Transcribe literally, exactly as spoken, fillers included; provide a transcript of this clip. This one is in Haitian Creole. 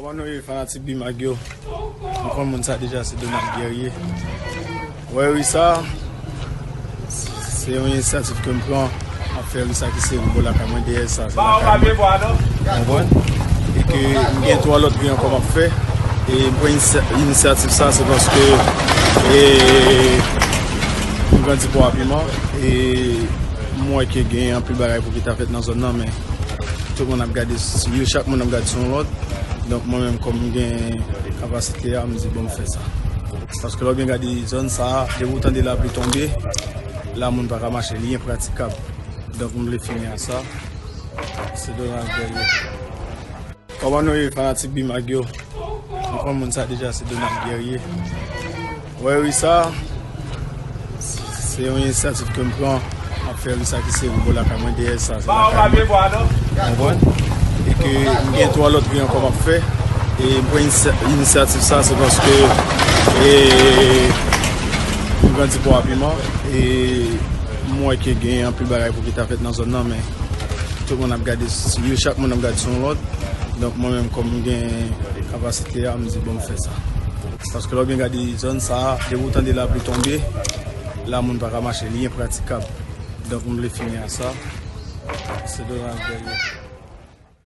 Kòman nou ye, fanatik Bimag yo? Nou konn moun sa deja, se Donald Guerrier. Wè, ri sa, se yon inisyativ ke m pran. M ap fè ri sa ki se ri bò lakay mwen, dèyè sa, se lakay mwen. Konprann? E ke m gen twa lòt ri ankò m ap fè. E m pran inisya-, inisyativ sa, se paske, e, m grandi Pò a Piman. E m wè ke gen anpil bagay pou ki ta fèt nan zòn nan, men tout moun ap gade, chak moun ap gade sou yon lòt. Donk, mwen menm, kòm m gen kapasite a, m di, bon, m fè sa. Paske lè w byen gade zòn sa a, depi w tande lapli tonbe, la moun pa ka mache, li enpratikab. Donk, m vle fini a sa. Se Donald Guerrier. Kòman nou ye, fanatik Bimag yo? Nou konn moun sa deja, se Donald Guerrier. Wè, ri sa, se yon inisyativ ke m pran. M ap fè ri sa ki se ri bò lakay mwen, dèyè sa, se lakay mwen. Konprann? E ke m gen twa lòt ri ankò m ap fè. E m pran inisya-, inisyativ sa, se paske, e, m grandi Pò a Piman. E m wè ke gen anpil bagay pou ki ta fèt nan zòn nan, men tout moun ap gade, chak moun ap gade sou yon lòt. Donk, mwen menm, kòm m gen kapasite a, m di, bon, m fè sa. Paske lè w byen gade zòn sa a, depi w tande lapli tonbe, la moun pa ka mache, li enpratikab. Donk, m vle fini a sa. Se Donald Guerrier.